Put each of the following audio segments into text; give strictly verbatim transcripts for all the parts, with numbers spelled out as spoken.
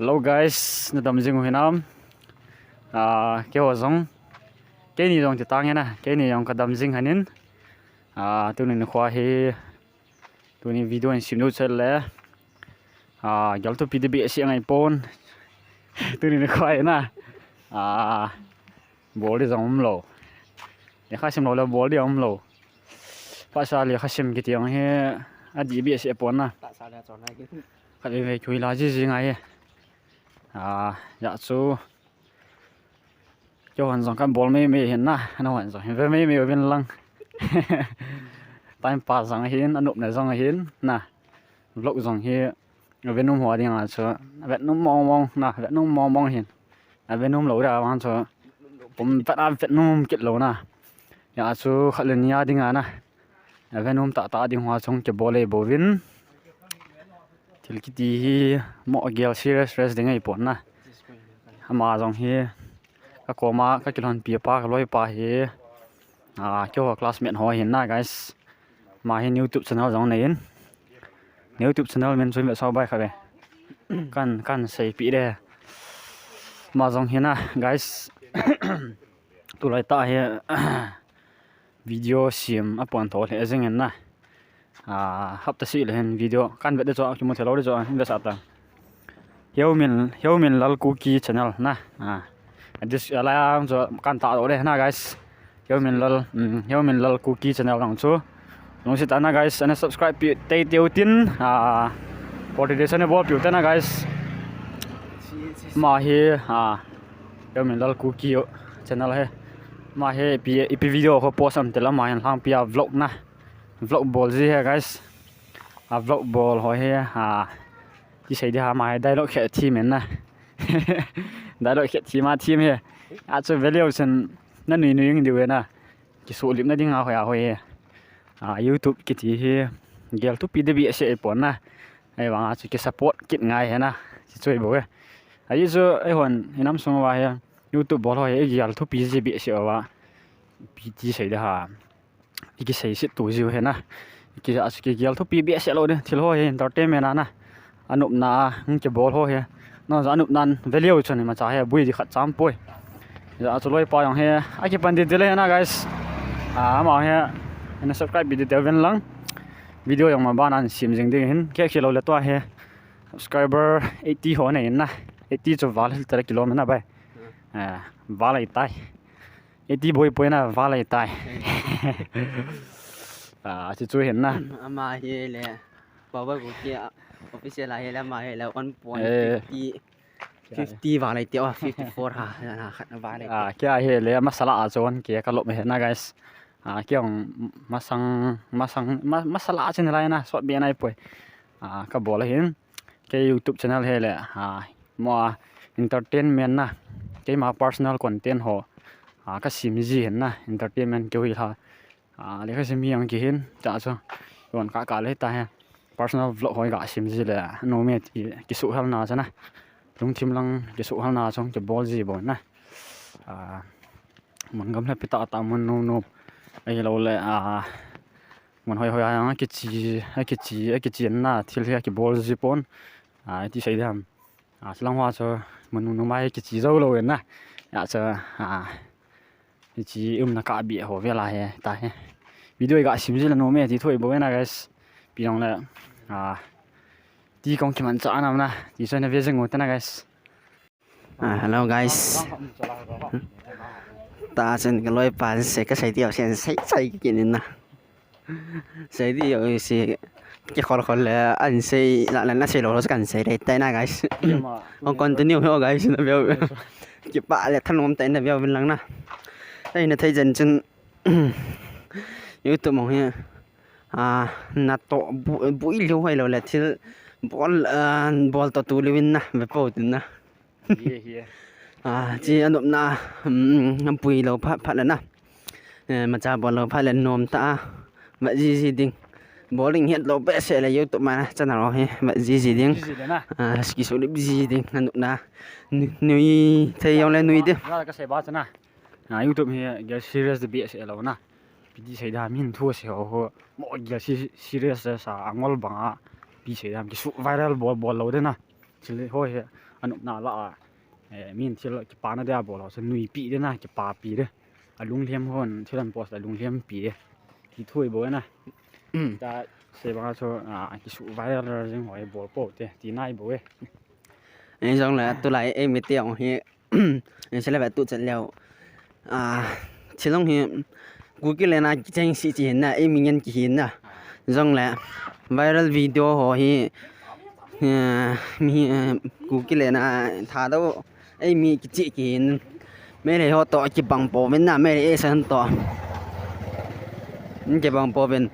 Hello guys, nadam jing u hinam? Ah, keiho jong, keini jong ti tang e na, keini jong kadam jing hon in. Ah, tuni nikho hi, tuni video in sim diu chule. Ah, gel thupi ding behseh angai pon. Tuni nikho hi na. Ah, bol ding jong umlou. Lekha sim lou le bol ding umlou. Pasa lekha sim kiti jong hi adih behseh pon na. Khatvei vei kihoila jiji ngai hi. Ah, hijeh chun, keiho jong kabol mei mei hin na, nahon jong hin ve mei mei uvin lang. Time pass jong ahin, anopna jong ahin na. Vlog jong hi, avet nom ho dinga chu, avet nom mong mong na, avet nom mong mong hin. Avet nom lou dia vang chu, pum vet avet nom kit lou na. Hijeh chun khat le ni a dinga na, avet nom tah tah ding ho chu kibol lei bouvin. Thil kiti hi mo gel serious serious ding ahipon na. Ama jong hi, kakoma kakilhonpi pa, kaloipa hi, ah, keiho classmate ho hin na guys. Ama hin YouTube channel jong anei in. YouTube channel min chu hin ve sao bai kha ve. Kan, kan seipeh de. Ama jong hi na guys. Tulai tah hi video sim apontho lheh jing in na. Ah, hapta seh le hin video kan vet de chu, kimu thei lou de chu, hin vetsah tan. Heumin, Heuminlal Kuki channel na. Ah, this, alai ang chu kan tahdoh de na guys. Heuminlal, um, Heuminlal Kuki channel lang chu. Lungset tah in na guys, ana subscribe pi teitei utin, ah, call te chu ana bolpeh ute na guys. Ama hi, ah, Heuminlal Kuki channel hi. Ama hi ipi, ipi video ho post am tile ama hin lhangpi a vlog na. Vlog bol ji hi guys. A vlog bol ho hi, ah, ti sei ding ham, ama hi dialogue khe thim in na. Dialogue khe thim a thim hi. Achu ve leu chun nanui nui jing diu ve na. Kisuhlipna dinga hoi a hoi hi. Ah, YouTube kiti hi gel thupi ding behseh ahipon na. Ahivang a chu kisupport kit ngai hi na. Chuche bou hi. Ajeh chu eihon inam sung uva hi YouTube bol ho hi gel thupi ji behseh uva. Ipi ti sei ding ham. Ikiseiset to jiu hi na. Ki, achu kigel thupi behseh lou ding. Thil ho hi entertainment a na. Anopna a, hung kibol ho hi. Nang jong anopna in ve leu chun imacha hi boi ding khat cham poi. Hijeh chun loipa jong hi, akipan ding tile hi na guys. Ah, ama hi, ana subscribe pi ding teuvin lang. Video jong maban a sim jing ding hin, kei khel lou le tua hi. Subscriber eighty ho nei in na. Eighty chu val hel tale kilom na bai. Ah, val ahitai. Eighty boi poi na, val ahitai. Ah, chuche chu hin na. Ama hi le, Power Kuki a, official a hi le, ama hi le, one point fifty, fifty val ahi ti, oh, fifty-four ha, na khat na val ahi ti. Ah, kei a hi le, masala a chu one K kalom hi na, guys. Ah, kei jong masang, masang, ma-, masala a chu nilai na, sot be nai poi. Ah, kabol ahin. Kei YouTube channel hi le, ah, mo a entertainment na, keima personal content ho, ah, kasim ji hin na, entertainment keu hi la, ah, lekha sim hi jong kihin, chuche chu, kon ka ka le ta hi, personal vlog ho kasim ji le, nom e ti, kisuhhalna chu na, lungthim lang kisuhhalna chu kibol ji bou na, ah, mun gamla pi tah tah mun nom nom, ahilou le, ah, mun hoi hoi a jong akiche, akiche, akichen na, thil hi akibol ji pon, ah, iti sei ding ham. Ah, chulang hoa chu mun nom nom a hi kiche jou lou in na. Hijeh chun, ah, hiche umna kah beh ho vel a hi ta hi. Video hi kasim ji le nom e ti thoi bou na guys. Ipi jong le, ah, ti kong kimanchah na um na. Ti chu na ve jing u te na guys. Ah, hello guys. Ta chun kaloipa sei kasei diu sei sei sei kinin na. Sei diu sei, kikhol khol le, ahin sei, la, la, nasei lou lou, kahin sei ding tai na, guys. Hung continue ho, guys, na veu. Kipah le thanom tah in na veuvin lang na. Eina thei jen chun, YouTube mong hi, ah, natoh bu, bu i lou hai lou le, thil bol, ah, bol to tu lou in na, ve pou tin na. Hi, hi. Ah, chi anopna, um, ampui lou phat, phat le na. Eh, imacha bol lou phat le nom tah a. Vet ji ji ding. Bol ding het lou behseh le YouTube ma na channel ho hi. Vet ji ji ding. Ji ji le na. Ah, kisuhlip ji ding. Anopna. Nui, nui thei jong le nui ding. Ka sei ba chu na. Ah, YouTube hi gel serious ding behseh lou na. Ipi ti sei ding ham, min thu sei ho ho. Mo gel si, serious sa angol bang a. Ipi sei ding ham, kisu viral bol, bol lou ding na. Thil ho hi anopna lah a, eh, min thil kipana dia bol ho chu nuipi de na, kipapi de. Alunghem hon thil an post alunghem pi de. Ti thu ahi bou na. Ta sei banga chu, ah, kisu viral jing ho ahi bol pou te, ti na ahi bou e. Ei jong le tulai ei mi te jong hi, ei sei le ve tu chan leo. Ah, thil jong hi, Kuki le na kicheng si chi hin na, ei mi ngen ki hin na. Jong le, viral video ho hi, eh, mi, eh, Kuki le na Thadou, ei mi kichi ki hin. Meitei ho to kibang pouvin na, Meitei ei san to. Kibang pouvin.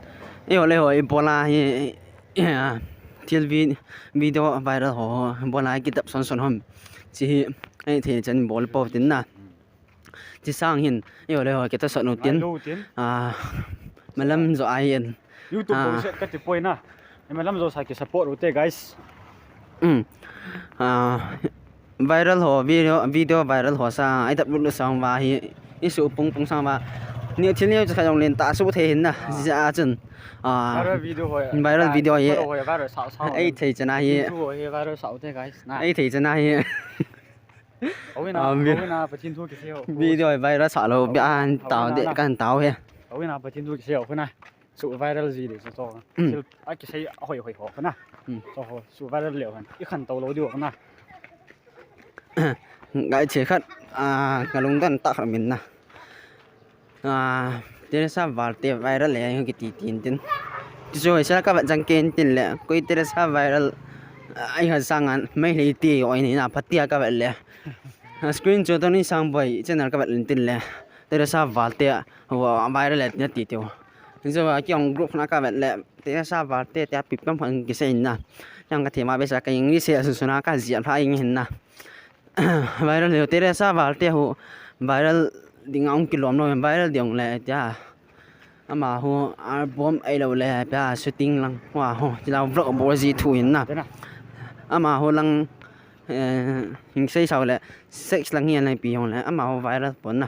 Ei ho le ho, ei bola hi, eh, thil vi-, video viral ho, bola kitap son son hom. Chi hi, ei thei chan bol pou tin na. Chi sang hin, ei ho le ho, kita sot nu tin. Ngai lo tin. Ah, malam jo a hin. YouTube ah, bol set kati poi na. Ei malam jo sa ki support u te, guys. Um. Ah, viral ho, video, video viral ho sa, ai tap lu sang va hi, i su pung pung sang va. Ni thil ni cha jong len ta su the hin na. Ah. Ja chun. Ah, viral video ho. Viral video hi. Viral ho, viral sa, sa. Ei thei chana hi. Video ho hi viral sa u te, guys. Na. Ei thei chana hi. Awina, ah, awina, Pathen thu kisei ho. Video viral sa lo, bia an tao de, kan tao he. Awina, Pathen thu kisei ho, awina. Su viral ji de, so, so. Mm. Sil, a kisei, a hoi, hoi ho, awina. Mm. So, ho, su viral le, awina. I khan tao lo di, awina. Ngai che khat, ah, ka lungdon ta khat min na. Ah, Teresa Valte viral le, ahi kiti tin tin. Tichu hoisel ka vet jang ken tin le, koi Teresa viral, ah, ahi kha sangan, Meitei ti oi ni na, phatia ka vet le. Ah, screen chu Tony Sangboi channel ka vet tin le, Teresa Valte, wa viral le na ti tiu. Tichu wa ki ong group na ka vet le, Teresa Valte tia pip kam khan kisei na. Yang ka thema be sa ka English se su su na ka jia pha ing hin na. Viral le Teresa Valte hu viral ding a ong kilom lo, viral ding le tia. Ama hu album ei lo le pia shooting lang wa ho, ti la vlog bol ji thu in na. Tena. Ama hu lang, eh, hing sei sao le sex lang hi an lai pi hong le ama hu viral pon na.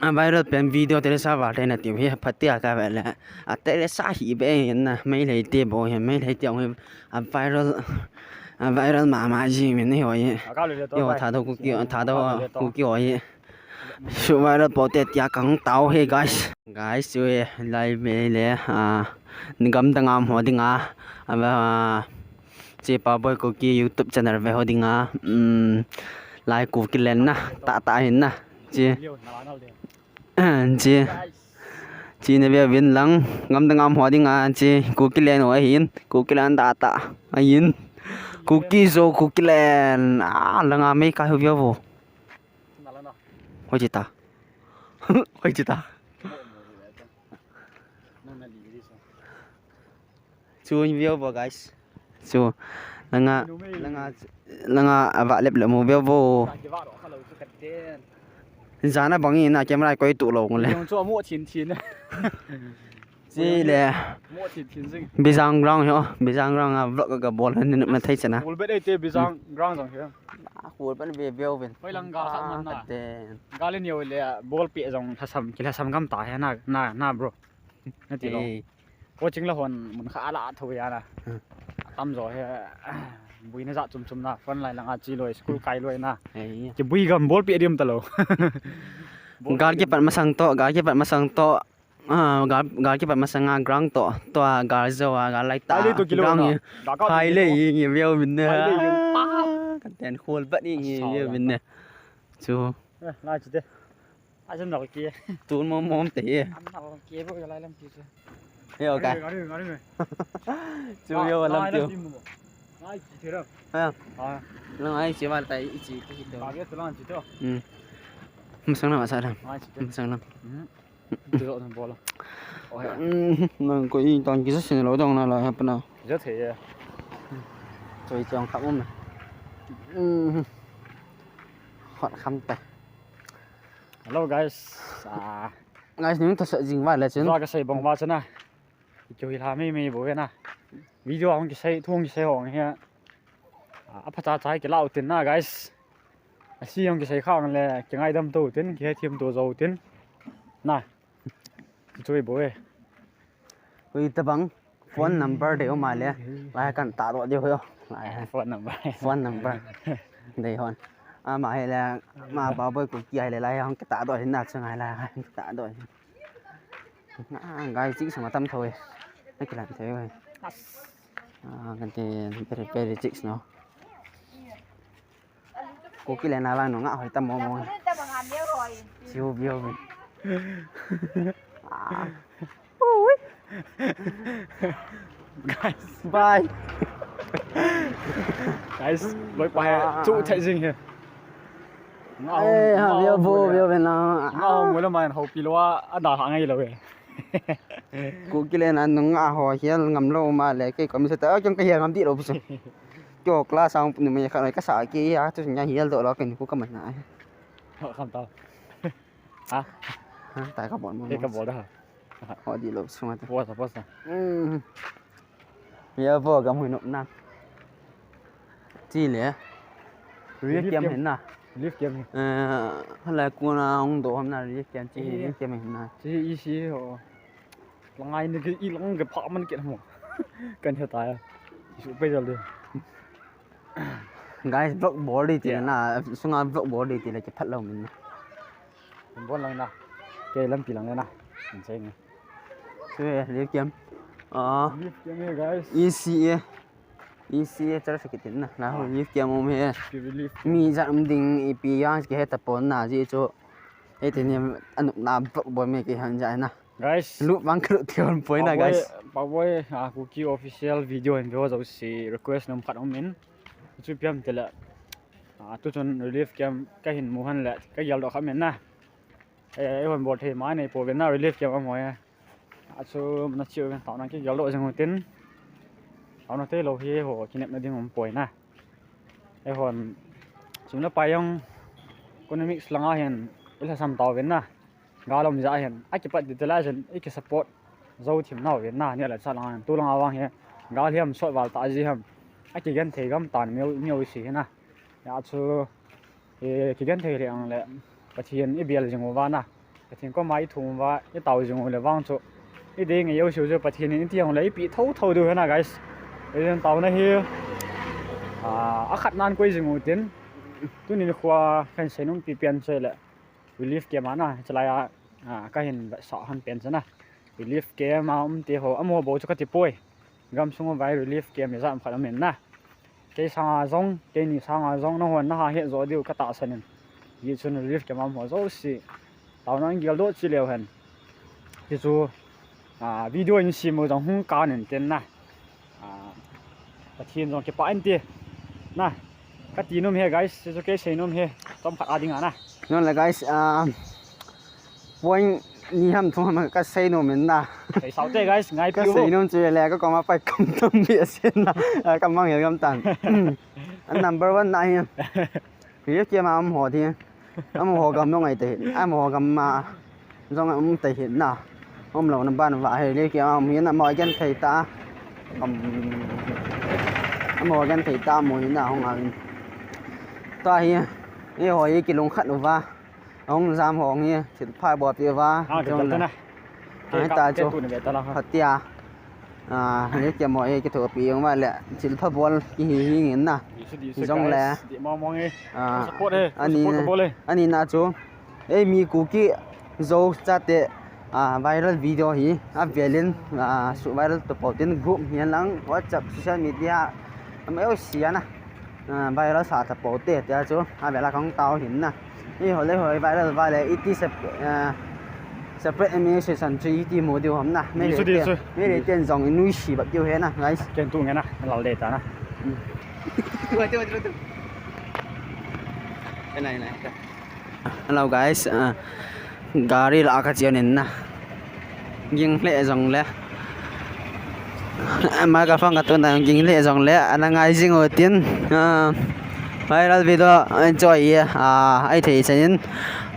A viral pen video Teresa Valte na tiu hi phatia ka vet le. A Teresa hi be hin na, Meitei te bou hi, Meitei te ong hi a viral, a viral mama ji min hi ho hi. A ka le le to. Yo, bai. Thadou Kuki, Thadou, a ka le le to. Kuki ho hi. Su viral pou te tia kang tao hi, guys. Guys, chu hi lai me le, ah, ni gam dang am ho ding a. A va, ah, Chepa Boi Kuki YouTube channel ve ho ding a. Um, lai Kuki len na, ta ta hin na. Chi. Chi. Chi ne ve vin lang. Ngam dang am ho ding a. Chi. Kuki len ho ahin. Kuki len ta ta. Ahin. Kuki zo Kuki len. Ah, langa mei ka hu ve vo. Hoi chi ta. Hoi chi ta. Chu in view bo, guys. Chu langa, langa, langa ava lep lep mo view bo. Jana bang in a camera koi tu lo le. Chu mo thin thin. Chi le. Mo thin thin jing. Bijang ground ho, Bijang ground a vlog ka bol han ni ma thei chana. Bol bet ei te Bijang ground jong hi. Bol bet be view ben. Hoi lang ga sa man na. Ka ten. Gal ni le bol pe jong thasam, ki thasam gam ta he na, na, na, bro. Na ti lo. Eh. Coaching la hon mun kha ala tho ya na. Hmm. Tam jo he, buina ja chum chum na, front line langa chi loi, school kai loi na. Eh. Ki bui gam bol pe dim ta lo. Gal ki pat masang to, gal ki pat masang to. Ah, gal, gal ki pat masang a ground to, to a gal jo a, gal lai ta. Hai le to kilo ground na. Hi. Gal ka khai le to. Ngi, ngi view min ne. Khai le ngi. Ah, ka ten khol bat ngi, ngi view min ne. Chu. Eh, lai chi te. Asan na ki. Tun mom mom te. An na ki bo lai lam ki chu. Yo ka. Ngari, ngari, ngari. Chu yo lam chu. Lai chi te ra. Ha. Ha. Lang ai chi wal tai i chi ki to. Ba ge to lang chi to. Hmm. Masang na masa lam. Lai chi te. Masang lam. Hmm. Ti lo thang bol. Oh, ya. Hmm, nang ko i tang ki sa sin lo dong na la ha pa na. Jo the ya. Choi chang kha um. Hmm. Hot kham ta. Hello guys. Ah. Guys, ning ta sa jing va le chin. Ka sei bang va chana. Ki hi la mei mei bo na. Video ang ki sei, thung ki sei hong hi. Ah, a pha cha cha ki lau tin na, guys. A si ang ki sei khang le ki ngaidam to tin, ki he thiam to zo tin. Na. Ki choi bo e. Koi ta bang. Phone number de o ma le, lai kan ta do de ho. Phone number. Phone number. Dei hon. Ama hi le, ama Baboi Kuki hi le lai hong kita do hin na chang hi lai hong kita do hin. Ah, guys, chik sung atam thoi. Na kilan thoi. Ah, kan te very very chik no. Kuki le na vang nungah hoi tam mo mo. Siu biu bi. Ah. Ui. Guys. Bye. Guys, loi pa he. Ah. Chu thei jing he. Ngah hom, eh, ha, ngah hom biu, biu, biu, biu na. Ngah hom, ah, mo le man ho pi lo a, a da ha ngai lo he. Kuki le na nungah ho hial ngam lo ma le, kei kom se ta, kyang ka hial ngam di lo bu su. Kyo class ang ni me kha ka sa ki ya, tu nya hial do lo ken ku ka man na. Ho kham tao. Ha? Ha, ta ka bol mo. Ke ka bol da. Ho di lo sunga ta. Bol sa, bol sa. Hmm. Ya bo gam hui nop na. Chi le. Relief camp hin na. Relief camp hin. Eh, hala ku na hong do ham na relief camp chi, eh, relief camp hin na. Chi i si ho. Langai ni ke i lang ke pha man ke mo. Kan he ta ya. Su pe jal de. Guys, vlog bol di ti le na, sunga vlog bol di ti le kiphat lo min na. Bol lang na. Ke lampi lang le na. Min sei ni. Chu e, relief camp. Ah. Relief camp e, guys. E C A. E C A church kiti na. Na ho relief camp um he. Ki relief. Mi jat um ding ipi yang ki he ta pon na ji chu. E ti ni anu na vlog bol me ki han ja na. Guys. Lu bang kelu ti hon poi na, guys. Paboi, ah, Kuki official video in video jo si request nom khat um in. Chu piam te le. Ah, tu chun relief camp ka hin mu han le ka gel do kha men na. Eh, eh, hon bol thei ma nei po ven na relief camp a mo e. A chu na chiu ven tao na ki gel do jing u tin. Tao na te lo hi ho ki nep na ding um poi na. Eh, hon sum na pa yong economics langa hin ila sam tao ven na. Gal um ja hin a ki pat di te la jin i ki support zo thim nau ven na ni la cha langa hin tu langa vang hi gal hiam sot val ta ji ham. A ki gen thei gam tan meu meu si hi na. Ya chu, eh, ki gen thei le ang le, Pathian i bial jing uva na. Pathian koma i thum uva, i tao jing u le vang chu. I ding i yo siu chu Pathian in i ti ang le, i pi tho tho du he na, guys. I den tao na hi, ah, a khat nan koi jing u tin. Tu ni khua kan sei nung pi pian sei le. Relief camp a na, chalai a, ah, ka hin sa han pen sa na. Relief camp a um te ho, amo bo chu ka ti poi. Gam sung vai relief camp i jam khat amen na. Kei sanga jong, kei ni sanga jong, na hon na ha he jo diu ka ta sanin. Ji chun relief camp a um ho jo si. Tao na gel do chi leu hen. Ji chu, ah, video in si mo jong hung ka nen ten na. Ah, Pathian jong kipah in ti. Na, ka ti nom he, guys, chu kei sei nom he. Tom khat a ding a na. Non le, guys, ah, point ni ham thum ham ka sei nom in na. Sei sao te, guys, ngai piu. Ka sei nom chu le ka koma pai kam tam bi a sen na. Ah, ka mang he kam tan. An number one na hi. Pi ke ma am ho thi. Amaho gam jong ai te hin, amaho gam ma jong um te hin na. Um lo na ban va he le ki um hin amaho gen thei ta. Um, amaho gen thei ta mo hin na hong a. Ta hi, e ho hi ki lung khat uva. Hong jam hong hi, thil pha bo pi uva. Ah, jong la. Ai ta chu. Phatia. Ah, ni ke mo e ki thopi jong va le. Thil pha bol ki hi hi ngin na. Jong le. Ah, ani, ani na chu. Ei mi Kuki Zo chate, ah, viral video hi. A viral, ah, su viral to po tin group hian lang WhatsApp social media. Am eu siana. Ah, viral sa ta po te tia chu. A vela kong tao hin na. I hole hoi viral vale iti sep, ah, separate administration chu iti mo diu ham na. Me le ten jong inui si bak diu he na, guys. Ken tu nge na, lal de ta na. Ena, ena. Hello, guys. Ah, gari la ka chian in na. Ging le jong le. Ama ka phang ka tu na ging le jong le. Ana ngai jing u tin. Ah, viral video enjoy ye. Ah, ai thei chen in.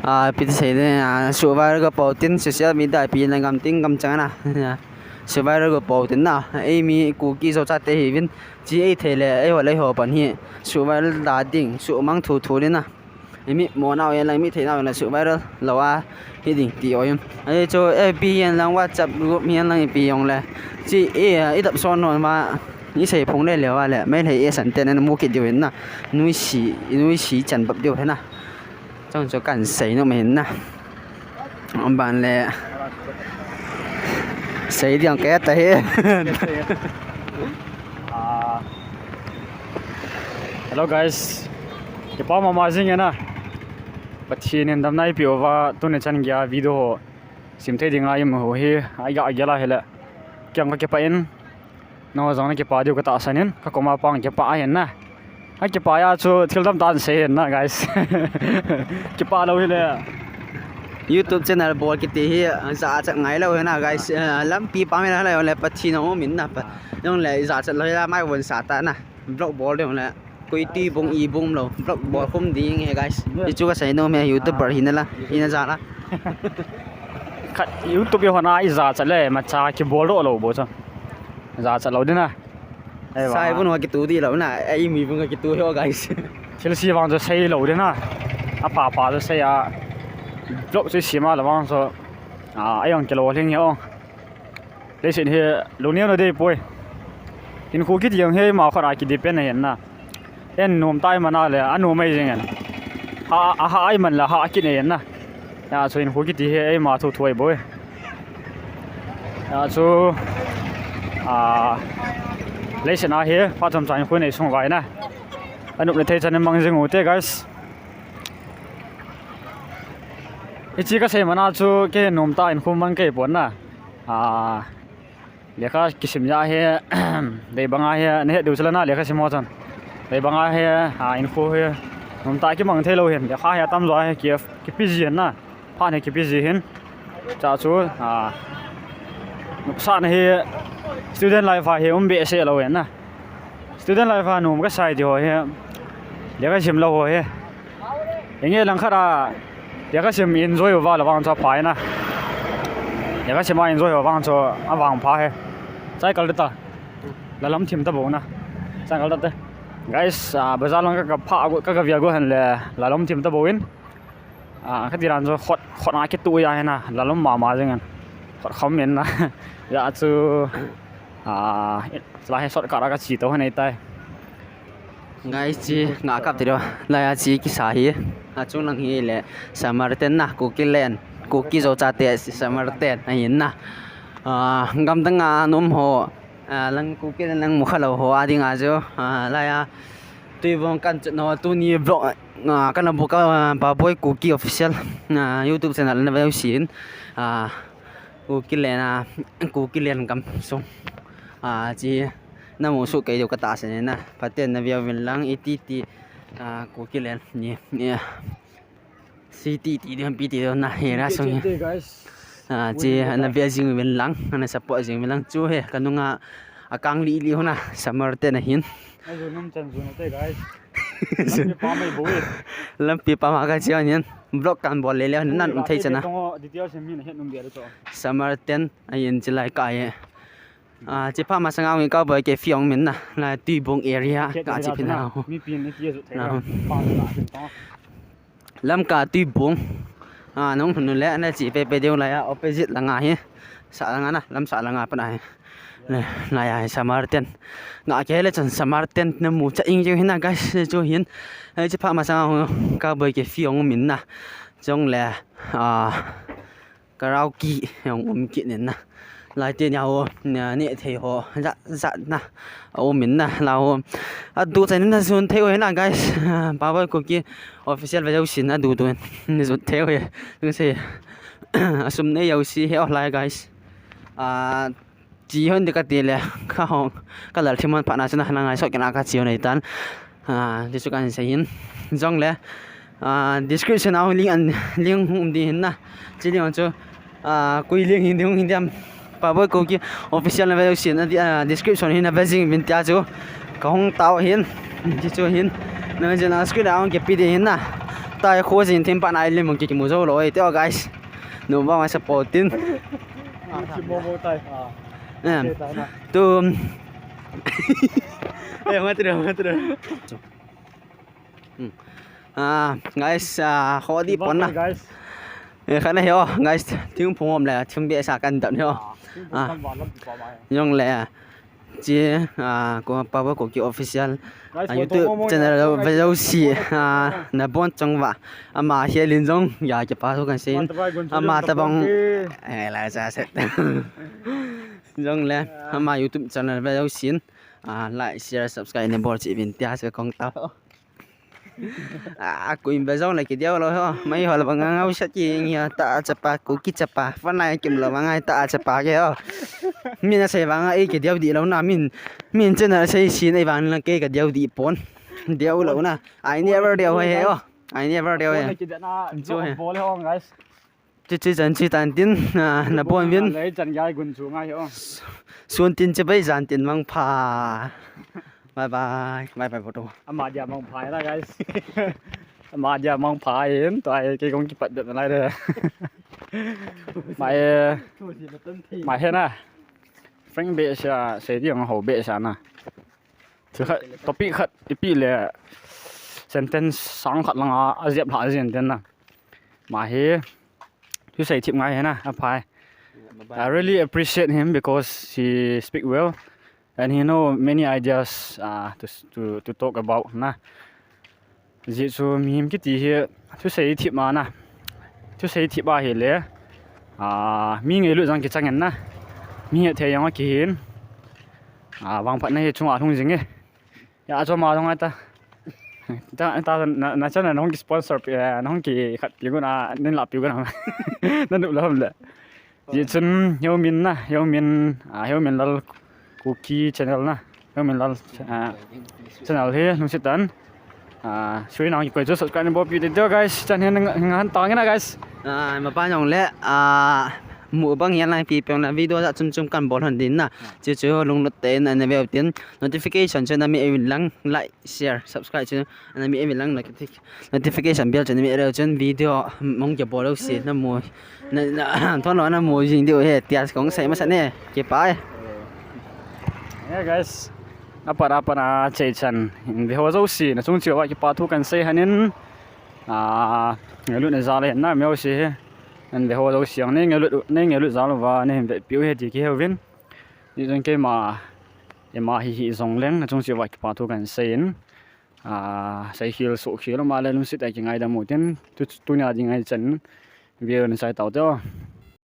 Ah, pi thei ne. Ah, su viral ka po tin social media pi na gam ting gam chang na. Su viral ka po tin na. Ei mi Kuki Zo chate hi vin. Chi ei thei le ei ho le ho pan hi. Su viral da ding. Su mang thu thu ni na. I mi mo nau yen lang, i mi thei nau yen lang, su viral lo a hi ding ti o yun. Ai chu F B yen lang, WhatsApp group yen lang i pi yong le. Chi i, i dap son non ma, Isei phong le le va le, Meitei e san ten ana mu kit diu hin na. Nuisi, nuisi chan bap diu hin na. Chong chu kan sei nom hin na. Ban le. Sei diang ka ta he. Ah. Hello guys. Kipa mama jing e na. Pathen in damna eipeh uva tuni chan geiya video ho sim thei dinga imu hi. Ai ga gela hile. Kiang ka kipa in. Nangho jong na kipa diu ka tahsan in, ka koma pang kipa ahin na. A kipa a chu thil dang tah sei hin na, guys. Kipa lou hile. YouTube channel bol kiti hi, jachat ngai lou hi na, guys. Eh, lampi pang hi na, le Pathen in um in na pa. Jong le jachat lou hi la, mai von sa ta na. Vlog bol ding le. Koi ti bung i bung lou, vlog bol khum ding e, guys. Hichu ka sei nom e, YouTuber hi na la, hi na ja la. Khat YouTube hi hon a i jachat le, macha kibol doh lou bou chu. Jachat lou ding na. Ei va. Sai bun wa kitu di lou na, ei mi bun ka kitu hi o, guys. Thil si vang chu sei lou ding na. A pa pa chu sei a. Vlog chu si ma la vang chu. A, ei ang kilo hling hi o. Leiset hi lungneo na dei poi. Hinkho kiti jong hi eima khut a kidepend ahin na. Ei nom tai mana le, anom mai jing in. Ha, a ha ai man la, ha kit nei na. Hijeh chun hinkho kiti hi eima thu thu ahi bou. Hijeh chun, a, leiset a hi, phat chomcha hinkho nei sung uva hi na. Anop le thei chan in mang jing u te, guys. Hiche ka sei mana chu, kei nom tah in hinkho mang kei pon na. A, lekha kisim ja hi, dei banga hi, na het diu chu la na lekha sim ho chun. Dei banga hi, a, hinkho hi, nom tah kimang thei lou hin, lekha hi atam jo hi, ki, kipe ji hin na, phat hi kipe ji hin. Hijeh chun, a, nopsahna hi, student life a hi, um behseh lou hin na. Student life a nom ka sai ti ho hi, lekha sim lou ho hi. Inge lang khat a, lekha sim enjoy uva la vang chu apha na. Lekha sim a enjoy uva vang chu avangpha hi. Chai kal ta. Lalam thim ta bou na. Chai kal ta te. Guys, a, bazar lang ka, ka pha, ka, ka via go hen le, lalam thim ta bou in. A, ka ti dan chu khut, khut a kitu a hi na, lalam mama jing in. Khut kham in na. Hijeh chun, a, la hi shortcut a ka che to hi nei tai. Guys, chi nga kap ti do. Lai a chi kisa hi. A chung lang hi le Samaritan na, Kuki land. Kuki Zo chate Samaritan ahin na. A, gamdang a nom ho. A, lang Kuki land lang mu kha lou ho a dinga chu. A, lai a Tuibong kan chet na ho tuni vlog, a, kana bu ka, a, Baboi Kuki Official, a, YouTube channel na veu sin. A, Kuki land a, Kuki land kam sung. A, chi na mu su kei diu ka tahsan in na. Phaten na veu vin lang iti ti, a, Kuki land ni, ni, a, city ti diu, pi ti diu na hi ra sung. Che, che, guys. A, chi na veu jing vin lang, na support jing vin lang chu hi, ka nunga a kang li li ho na, Samaritan ahin. Ajo num chan jun te, guys. Lampi pam mai bou e. Lampi pam a ka chi ahin. Vlog kan bol le le nan um thei chana. Details min het num dia to. Samaritan ahin chi lai ka e. A, chi pha masanga ngi ka boi ke fiong min na. Na Tuibong area ka chi phin na. Mi pin ni ti ju thei na. Pa na hin to. Lamka Tuibong. A, nung hunu le, na chi pe pe ding lai a, opposite langa hi. Sa langa na, lam sa langa pa na hi. Le, lai a hi Samaritan. Nga ke le chun Samaritan na mu cha ing jing hin na, guys, chu hin. Ai, chi pha masanga hung ka boi ke fiong min na. Jong le, a, karaoke jong um kit nin na. Lai te nia ho, nia ne thei ho, jat, jat na. A um in na, la ho. A du chan in na jun thei ho na, guys. Baboi Kuki Official ve jo sin a du du in. Ni jun thei ho. Ni se. A sum nei jo si he o lai, guys. A, chi hon de ka ti le. Ka hong. Ka lal thim hon pha na chun na ngai so kina ka chi hon nei tan. A, ti chu kan sei hin. Jong le. A, description a hung link an, link hung um di hin na. Chi link chu, a, koi link hin di hung hin diam. Baboi Kuki Official na ve sin, a, di, a, description hin na ve jing vin tia chu. Ka hung tao hin. Ti chu hin. Na ve jin a screen a hung ke pi di hin na. Tai kho jin thim pa na lim hung ke ki mu jo lou e, teo guys. No ba ma support tin. Chi mo mo tai. A. Em. Te tai na. Tu. Eh, ma tu, ma tu. Hmm. Ah, guys, ah, kho di pon na. Guys. Eh, khana hi o, guys, thingphung um le, thing behseh kan dam hi o. Ah, thingphung ah. Tam va lam ti pa ma hi. Jong le, ah, Che, ah, ko Power Kuki Official, ah, YouTube channel ve jouse, ah, nabonchauvin, ama helin jong, ya, kipa thu kahin seiyin. Ama tabang, eh, la sa se. Jongle, ama YouTube channel ve jousen, ah, like, share, subscribe nabol cheh uvin tia sei kong tao. Ah, koi in ve jongle kideu lou ho. Mei hol vang ngau sa ki ngia ta chapa, Kuki chapa. Fanai kimlou vang ai ta chapa ke ho. Min asei vang a ei kideu dih lou na, min, min channel sei sin ei vang lang kei kadeu dih pon. Deu lou na. I never deu he ho. I never deu he. Chu he. Bol he ho, guys. Chuche chan chu tan tin, ah, nabon uvin. Lei chan gai gun chu ngai ho. Sun tin che bai jan tin mangpha. Bye bye. Bye bye photo. Ama dia mangpha na, guys. Ama dia mangpha in, tua kei kong kipat det nalai de. Mai, mai hena. Frank be sa sei ding ho be sa na. Thil khat, topic khat ipi le sentence sang khat langa ajep lha jeng den na. Ama hi thusei thip ngai hena, aphai. I really appreciate him because he speak well and he know many ideas, uh, to, to, to talk about na. Ajeh chu mihem kiti hi thusei thip ma na. Thusei thip ahile, ah, mi ngailut jong kichang in na. Mi hetthei jong akihin. Ah, vangphatna hi chunga lhung jing e. Ya, achom a jong ata. Ta, ta, na, na channel nahung ki sponsor pi, eh, nahung kikhat pi gun a, nin lah pi gun a. Nanop lou ham le. Ajeh chun Heumin na, Heumin, ah, Heumin Lal Kuki channel na. Heumin Lal, ah, channel hi lungset tah in, ah, sui nang kikoi chu subscribe nabolpi ding teo, guys. Chan hin nga han tang na, guys. Ah, mapa jongle, ah, mu bang hian lang pi peng la video jat chom chom kan bol hon ding na. Chu chu lunglut tah in ana veu tin notification chu nameh uvin lang, like, share, subscribe chu nameh uvin lang, notific-, notification bell chu nameh leu chun video hung kibol lou se namu. Na, na, thon lou namu jing diu ahi, tia kong sei masat e, kipa e. Yeah, guys. Apat apat a chei chan in ve ho jouse, nachung cheh uva kipa thu kan sei hon in, ah, ngailutna jal ahi na, mi jouse hi. Nang ve ho jouse jong nei ngailut, nei ngailut jal uva, nei hin vetpi u ahi ti kihe uvin. Hijong keima, ima hi hih jongleng, nachung cheh uva kipa thu kan sei in. Ah, seikhel, sohkhel, ama le lungset a kingaidam u tin, tu, tunia ding ahi chan, video na chai tau teo.